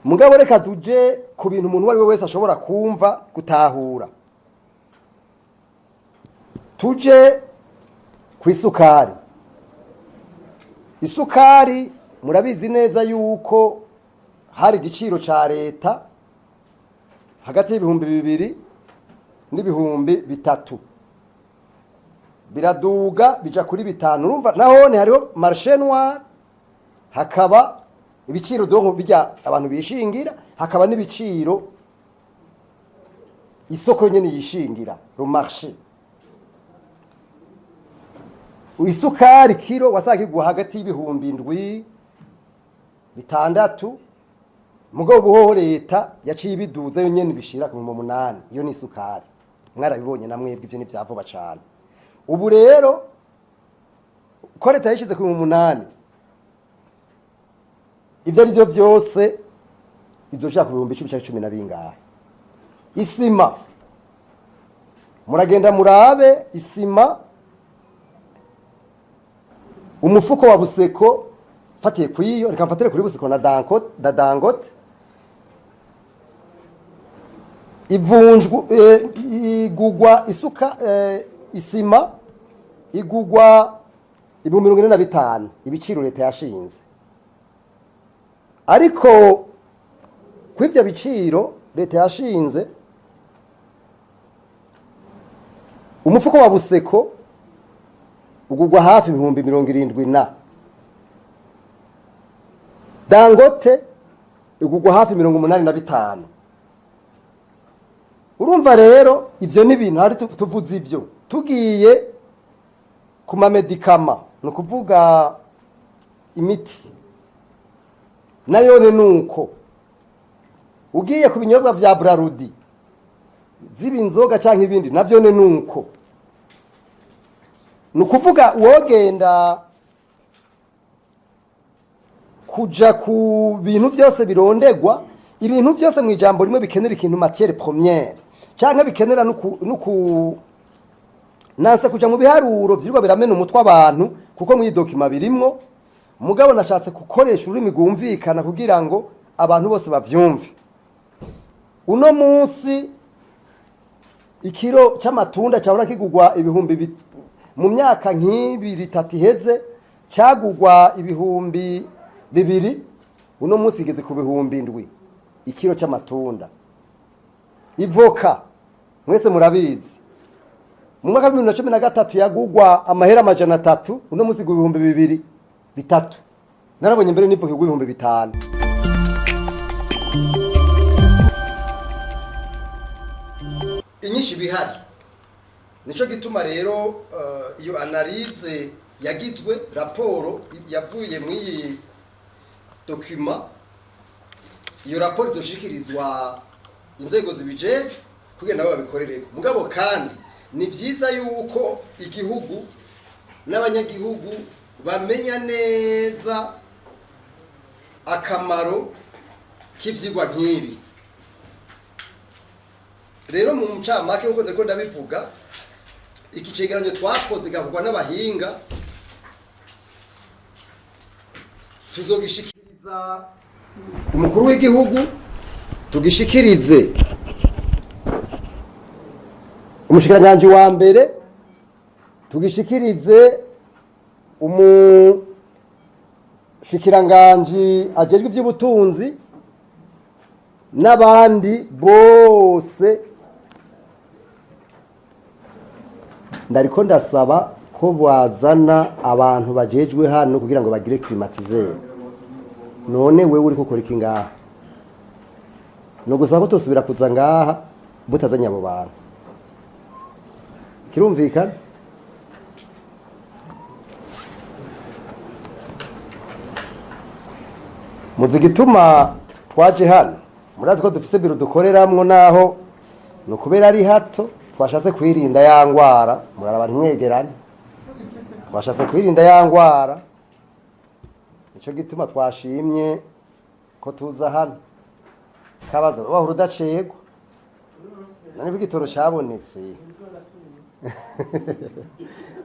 Mugabo reka tuje ku bintu umuntu uwo ari we wese ashobora kumva, gutahura. Tuje ku isukari. Isukari murabizi neza yuko hari igiciro ca leta hagati y'2000 n'3000, biraduga bija kuri 5. Urumva nahone hariho marché noir, hakaba ibiciro donc bijya abantu bishingira, hakaba n'ibiciro isoko nyene yishingira, le marché. Isukari kiro wasanga igwa hagati y'7000, 6000. Mugabo buhoho leta yaciye ibiduza yo nyene, bishira ku 8,000. Iyo ni isukari, mwarabibonye na mwebwe, ivyo ni vya vuba cane. Ubu rero ko leta yishize ku 8,000, ivyo ari vyo vyose izoshaka ku 10,000 canke cumi na bingahe. Isima, muragenda murabe isima, umufuko wa Buseko, fatiye kuyiyo, reka mfatire kuri Buseko na Dangote, na Dangote ivunjwa, igugwa isuka, isima igugwa 45,000, ibiciro leta yashinze. Ariko ku ivyo biciro leta yashinze, umufuko wa Buseko ugugwa hafi 70,000, na Dangote igugwa hafi 85. Urumva rero ivyo ni ibintu hari tuvuze ivyo. Tugiye ku ma médicaments, ni ukuvuga imiti, nayone nuko. Ugiye ku binyobwa vya Brarudi, ziba inzoga canke ibindi, navyone nuko. Ni ukuvuga wogenda kuja ku bintu vyose birondegwa, ibintu vyose mu ijambo rimwe bikenera ikintu matière première, canke bikenera nuku nanse kuja mu biharuro vyirwa biramena umutwe abantu, kuko mu document birimwo. Mugabo nashatse gukoresha ururimi rwumvikana kugira ngo abantu bose bavyumve. Uno munsi ikiro c'amatunda cahora kigugwa ibihumbi mu myaka nk'ibiri itatu iheze cagugwa 2000, uno munsi igeze ku 7000 ikiro c'amatunda. Ivoka mwese murabizi, mu mwaka wa 2013 yagugwa amahera 300, uno munsi igwa 2000, 3000. Narabonye mbere n'ivoka igwa 5000. Inyinshi bihari. Nico gituma rero iyo analyse yagizwe, raporo yavuye mu iyi document, iyo raporo izoshikirizwa inzego zibijejwe kugira nabo babikorereko. Mugabo kandi ni vyiza yuko igihugu n'abanyagihugu bamenya neza akamaro k'ivyigwa nk'ibi. Rero mu ncamake, kuko ndiko ndabivuga, iki cegeranyo twakoze gakorwa n'abahinga, tuzogishikiriza umukuru w'igihugu, tugishikirize umushikiranganji wa mbere, tugishikirize umushikiranganji ajejwe ivy'ubutunzi n'abandi bose. Ndariko ndasaba ko bazana abantu bajejwe hano kugira ngo bagire climatiseur. None wewe uriko ukora iki ngaha? No gusaba ko tosubira kuza ngaha mutazanye abo bantu. Kirumvikana? Muzi igituma twaje hano? Murazi ko dufise biro dukoreramwo, naho ni ukubera ari hato twashatse kwirinda ya ngwara. Muraraba ntimwegerane, twashatse kwirinda ya ngwara, nico gituma twashimye ko tuza hano. Kabaza wahora udacegwa nani ko igitoro cabonetse?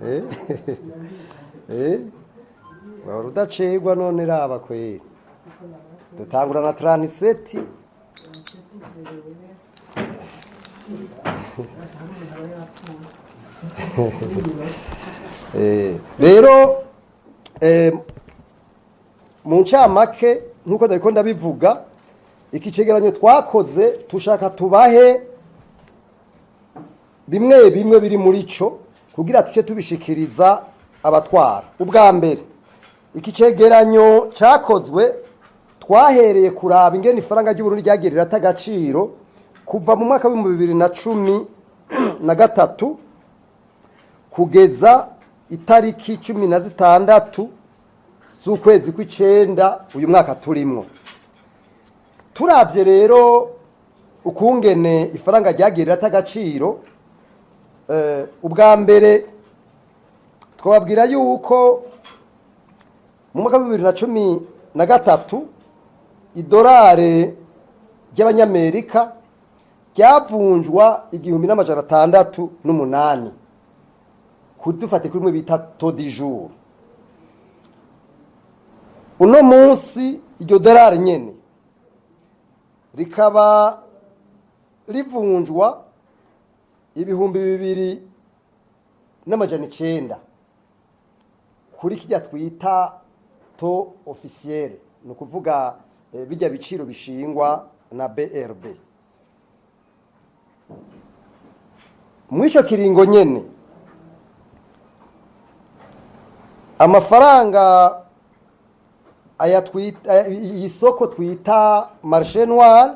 Eh? Eh? Wahora udacegwa, none raba kweri. Dutangura na 37. Rero mu ncamake, nk'uko dariko ndabivuga, iki cegeranyo twakoze tushaka tubahe bimwe bimwe biri muri cyo kugira tuce tubishikiriza abatwara. Ubwa mbere, iki cegeranyo cyakozwe twahereye kuraba ingene ifaranga ry'Uburundi ryagiye rirata agaciro kuva mu mwaka w'2013 kugeza itariki 16 z'ukwezi kw'icenda uyu mwaka turimwo. Turavye rero ukungene ifaranga ryagiye rirata agaciro, ubwa mbere twababwira yuko mu mwaka wa 2013 idolare ry'Abanyamerika ryavunjwa 1608, kudufate kuri mwe bita taux du jour. Uno munsi iryo dolari nyene rikaba rivunjwa 2900 kuri kirya twita taux officiel, ni ukuvuga bijya biciro bishingwa na BRB. Muri ico kiringo nyene amafaranga aya twita iyi soko twita marché noir,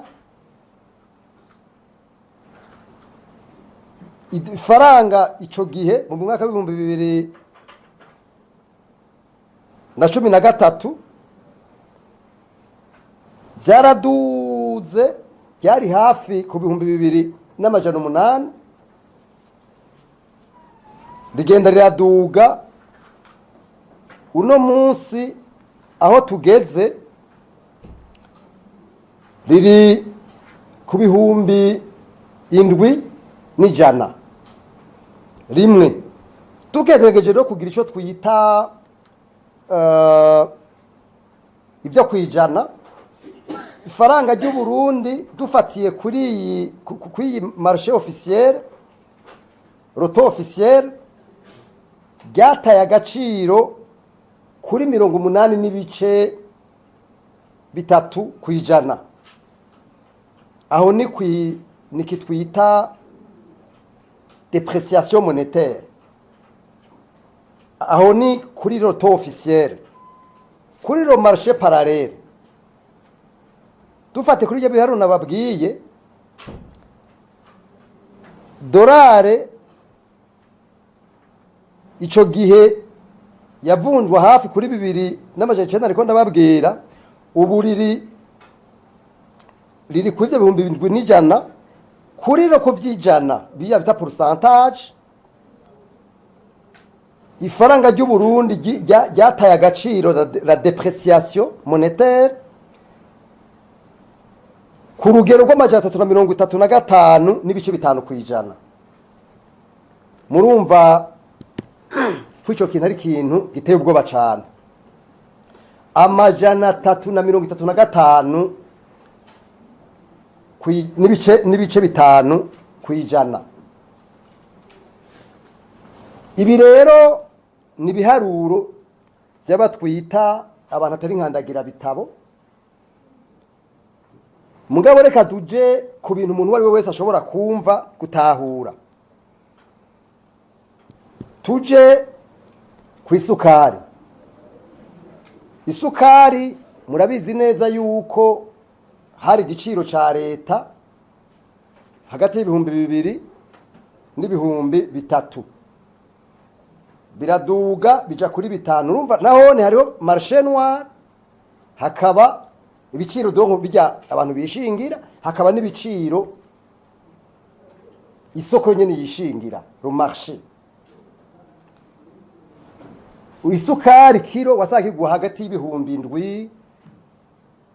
ifaranga ico gihe mu mwaka w'2013 vyaraduze, byari hafi ku 2800, rigenda riraduga. Uno munsi aho tugeze riri ku 7100 rimwe. Tugerageje rero kugira ico twita ibyo kwijana, ifaranga ry'u Burundi dufatiye kuri iyi kuri iyi marché officiel, le taux officiel, ryataye agaciro kuri 80.3%. Aho ni kwi niki twita dépréciation monétaire. Aho ni kuri le taux officiel. Kuri le marché parallèle, dufate kuri ibyo biharuro nababwiye, dorare ico gihe yavunjwa hafi kuri 2900, ariko ndababwira ubu riri kuri ivyo 7100. Kuri ro ku vy'ijana, biya bita pourcentage, ifaranga ry'u Burundi ryataye agaciro, la dépréciation monétaire, ku rugero rw'335.5%. Murumva ko ico kintu ari ikintu giteye ubwoba cane, 335 n'ibice 5%. Ibi rero ni ibiharuro by'abatwita abantu atari nkandagira bitabo. Mugabo reka tuje ku bintu umuntu uwo ari we wese ashobora kumva, gutahura. Tuje ku isukari. Isukari murabizi neza yuko hari igiciro ca leta hagati y'2000 n'3000, biraduga bija kuri 5000. Urumva nahone hariho marché noir, hakaba ibiciro donc bijya abantu bishingira, hakaba n'ibiciro isoko nyene yishingira, le marché. Isukari kiro wasanga igwa hagati y'7000,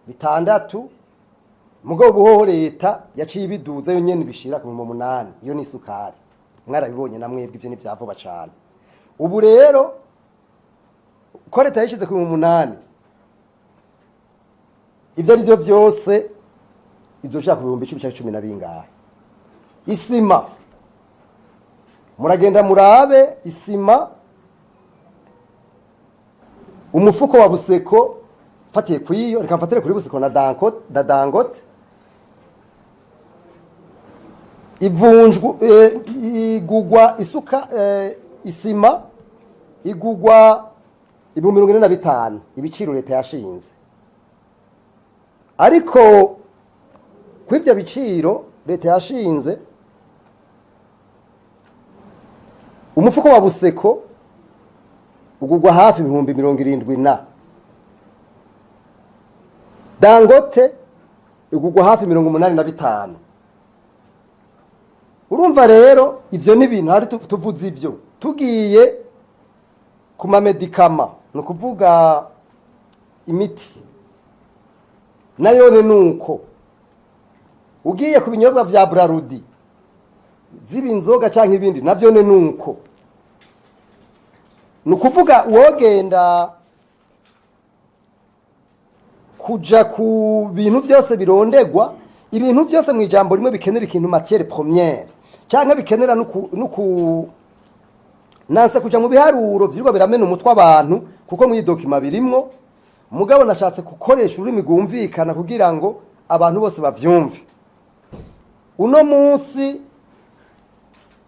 6000, mugabo buhoho leta yaciye ibiduza yo nyene ibishira ku 8000. Iyo ni isukari, mwarabibonye na mwebwe, ivyo ni vuba cane. Ubu rero ko leta yishize ku 8000. Ibyo ari byo byose izoshaka ku 10,000 canke cumi na bingahe. Isima, muragenda murabe isima, umufuko wa Buseko, fatiye kwiyo, reka mfatire kuri Buseko na Dangote, na Dangote ivunjwa, igugwa isuka, isima igugwa 45,000, ibiciro leta yashinze. Ariko kw'ivyo biciro leta yashinze, umufuko wa Buseko ugugwa hafi 70,000, na Dangote igugwa hafi 85. Urumva rero ivyo ni ibintu hari tuvuze ivyo tugiye ku ma médicaments, ni ukuvuga imiti, nayone nuko ugiye ku binyobwa vya Brarudi, ziba inzoga canke ibindi, navyone nuko. Ni ukuvuga wogenda kuja ku bintu byose birondegwa, ibintu byose mu ijambo rimwe bikenera ikintu matière première canke bikenera nuku nanse kuja mu biharuro vyirwa biramena umutwe abantu, kuko mu document birimwo. Mugabo nashatse gukoresha ururimi rwumvikana kugira ngo abantu bose bavyumve. Uno munsi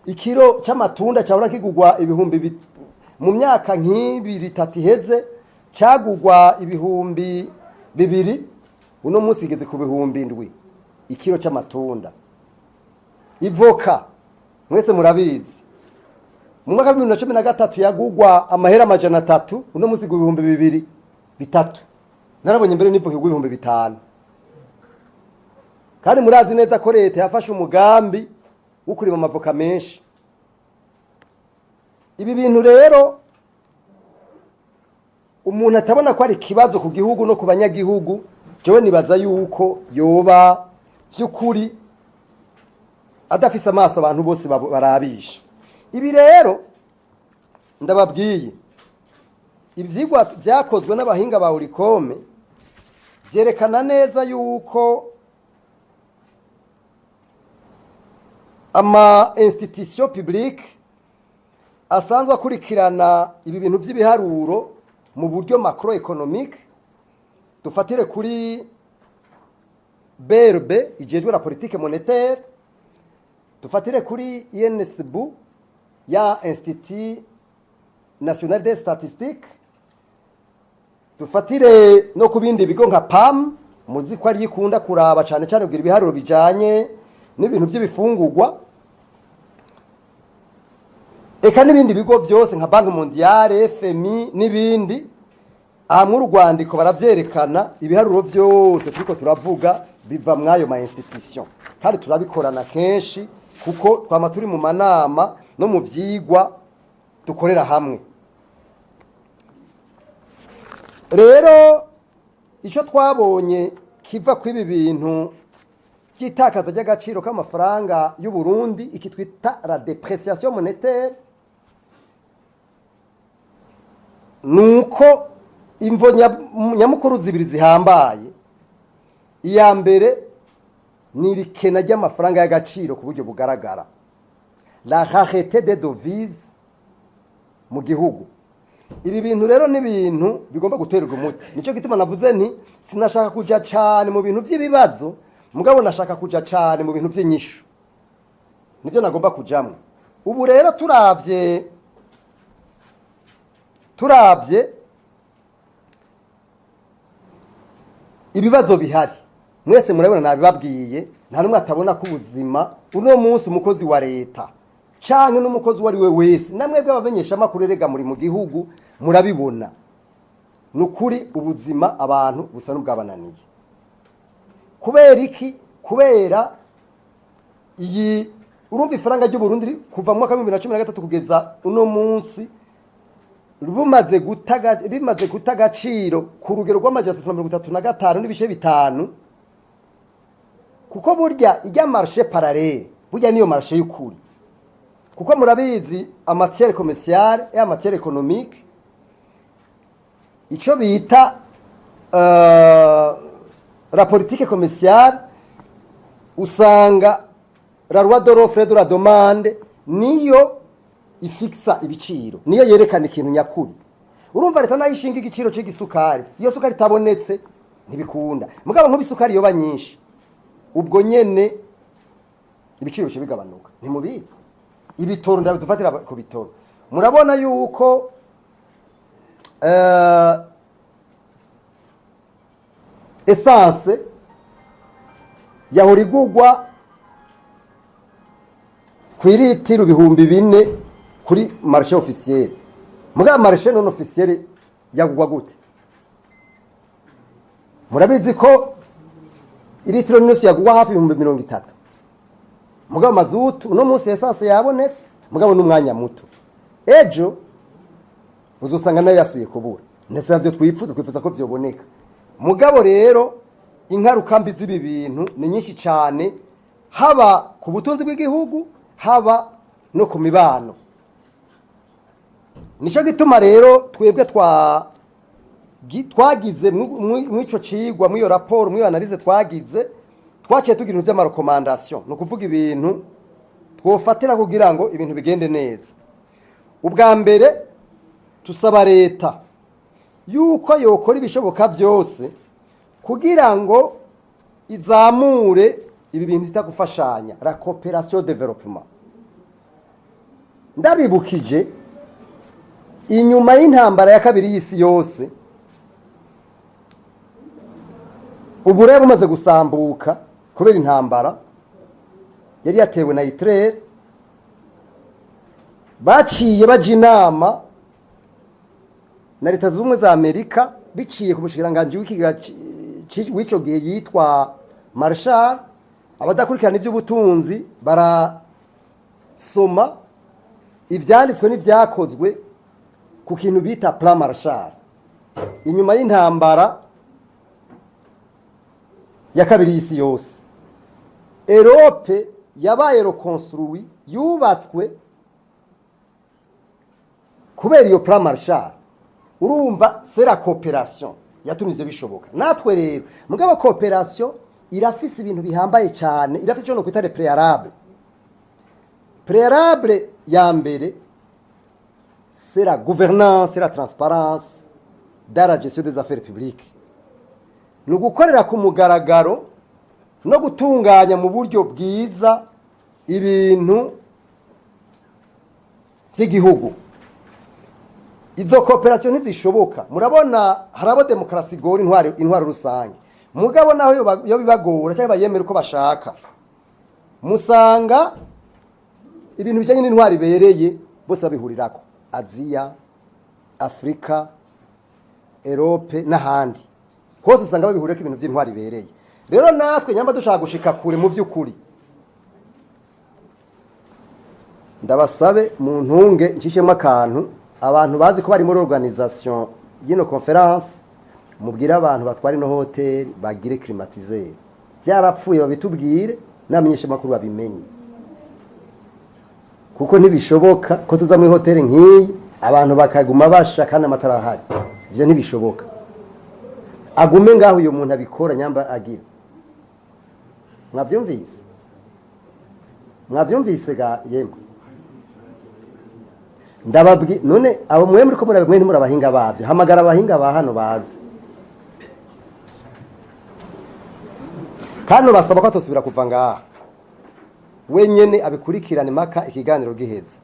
ikiro c'amatunda cahora kigugwa mu myaka nk'ibiri itatu iheze cagugwa 2000, uno munsi igeze ku 7000 ikiro c'amatunda. Ivoka mwese murabizi, mu mwaka wa 2013 yagugwa amahera 300, uno munsi igwa 2000, 3000. Narabonye mbere n'ivoka igwa 5000. Kandi murazi neza ko leta yafashe umugambi wo kurima amavoka menshi. Ibi bintu rero umuntu atabona ko ari ikibazo ku gihugu no ku banyagihugu, jewe nibaza yuko yoba vy'ukuri adafise amaso abantu bose barabisha. Ibi rero ndababwiye, ivyigwa vyakozwe n'abahinga ba Ôlicom vyerekana neza yuko ama institution publique asanzwe akurikirana ibi bintu vy'ibiharuro mu buryo macroéconomique, dufatire kuri BRB ijejwe la politique monétaire, dufatire kuri INSB ya Institut National des Statistiques, dufatire no ku bindi bigo nka PAM, muzi ko ari ikunda kuraba cane cane kugira ibiharuro bijanye n'ibintu by'ibifungurwa, eka n'ibindi bigo byose nka Banque Mondiale, FMI n'ibindi. Aha muri urwandiko baravyerekana, ibiharuro byose turiko turavuga biva mw'ayo ma institution, kandi turabikorana kenshi kuko twama turi mu manama no mu vyigwa dukorera hamwe. Rero icyo twabonye kiva kw'ibi bintu by'itakaza ry'agaciro k'amafaranga y'u Burundi, iki twita la dépréciation monétaire, nuko imvo nyamukuru zibiri zihambaye. Iya mbere ni irikena ry'amafaranga y'agaciro ku buryo bugaragara, la rareté des devises mu gihugu. Ibi bintu rero ni ibintu bigomba guterwa umuti. Nicyo gituma navuze nti sinashaka kuja cane mu bintu by'ibibazo, mugabo nashaka kuja cane mu bintu by'inyishu, nibyo nagomba kujamwo. Ubu rero turavye ibibazo bihari, mwese murabona, nabibabwiye, nta n'umwe atabona ko ubuzima uno munsi umukozi wa leta canke n'umukozi uwo ari we wese, namwebwe abamenyeshamakuru erega muri mu gihugu murabibona, ni ukuri ubuzima abantu busa n'ubwabananiye. Kubera iki? Kubera iyi, urumva, ifaranga ry'u Burundi kuva mu mwaka wa 2013 kugeza uno munsi rimaze guta agaciro ku rugero rw'335.5, kuko burya ijya marché parallèle, burya niyo marché y'ukuri, kuko murabizi en matière commerciale et en matière économique, ico bita La politique commerciale, usanga la loi de l'offre et de la demande niyo ifixa ibiciro, niyo yerekana ikintu nyakuri. Urumva, leta nayo ishinga igiciro cy'igisukari, iyo sukari itabonetse ntibikunda. Mugabo nk'ibisukari yoba nyinshi, ubwo nyene ibiciro bice bigabanuka. Ntimubizi ibitoro? Ndabidufatira ku bitoro. Murabona yuko essence yahora igugwa ku iritiro 4000 kuri marché officiel. Mugabo marché non officiel yagugwa gute? Murabizi ko iritiro n'inusu yagugwa hafi 30,000. Mugabo mazutu, uno munsi essence yabonetse, mugabo n'umwanya muto, ejo uzosanga nayo yasubiye kubura. Ndetse navyo twipfuza, twifuza ko vyoboneka. Mugabo rero ingaruka mbi z'ibi bintu ni nyinshi cyane, haba ku butunzi bw'igihugu, haba no ku mibano. Nicyo gituma rero twebwe twagize mw'ico cigwa, mw'iyo raporo, mw'iyo analyse twagize, twaciye tugira ibintu vy'ama recommandations, ni ukuvuga ibintu twofatira kugira ngo ibintu bigende neza. Ubwa mbere, tusaba leta yuko yokora ibishoboka byose kugira ngo izamure ibi bintu bita gufashanya, la coopération développement. Ndabibukije, inyuma y'intambara ya kabiri y'isi yose, uburaya bumaze gusambuka kubera intambara yari yatewe na Hitler, baciye baja inama na Leta Zunze Ubumwe za Amerika biciye ku mushikiranganji w'ikiga w'ico gihe yitwa Marshall. Abadakurikirana iby'ubutunzi barasoma ivyanditswe n'ivyakozwe ku kintu bita Plan Marshall inyuma y'intambara ya kabiri y'isi yose. Europe yabaye reconstruit, yubatswe kubera iyo Plan Marshall. Urumva, c'est la coopération yatumye ivyo bishoboka. Natwe rero, mugabo coopération irafise ibintu bihambaye cyane, irafise ico nokwita les préalables. Préalable ya mbere, c'est la gouvernance et la transparence dans la gestion des affaires publiques, ni ugukorera ku mugaragaro no gutunganya mu buryo bwiza ibintu by'igihugu. Izo coopération ntizishoboka. Murabona, hari abo demokarasi igora, intwaro rusange. Mugabo naho yo bibagora cyangwa bayemera uko bashaka, musanga ibintu bijyanye n'intwaro ibereye bose babihurirako: Aziya, Afurika, Europe n'ahandi hose usanga babihurira ibintu by'intwaro ibereye. Rero natwe nyamba dushaka gushika kure mu by'ukuri, ndabasabe mu ntunge nshishemo akantu. Abantu bazi ko bari muri organisation y'ino conférence, mubwire abantu batwara ino hoteli bagire climatiseur. Byarapfuye, babitubwire n'amenyesha makuru babimenye, kuko ntibishoboka ko tuza muri hoteli nk'iyi abantu bakaguma basha kandi amatara ahari. Ivyo ntibishoboka. Agume ngaho uyu muntu abikora nyamba agira. Mwavyumvise? Mwavyumvise ga yemwe? Ndababwi none abo mwe muri ko murabe, mwe ntimuri abahinga bavyo. Hamagara abahinga ba hano bazi. Kandi basaba ko atosubira kuva ngaha wenyene, abikurikirane maka ikiganiro giheze.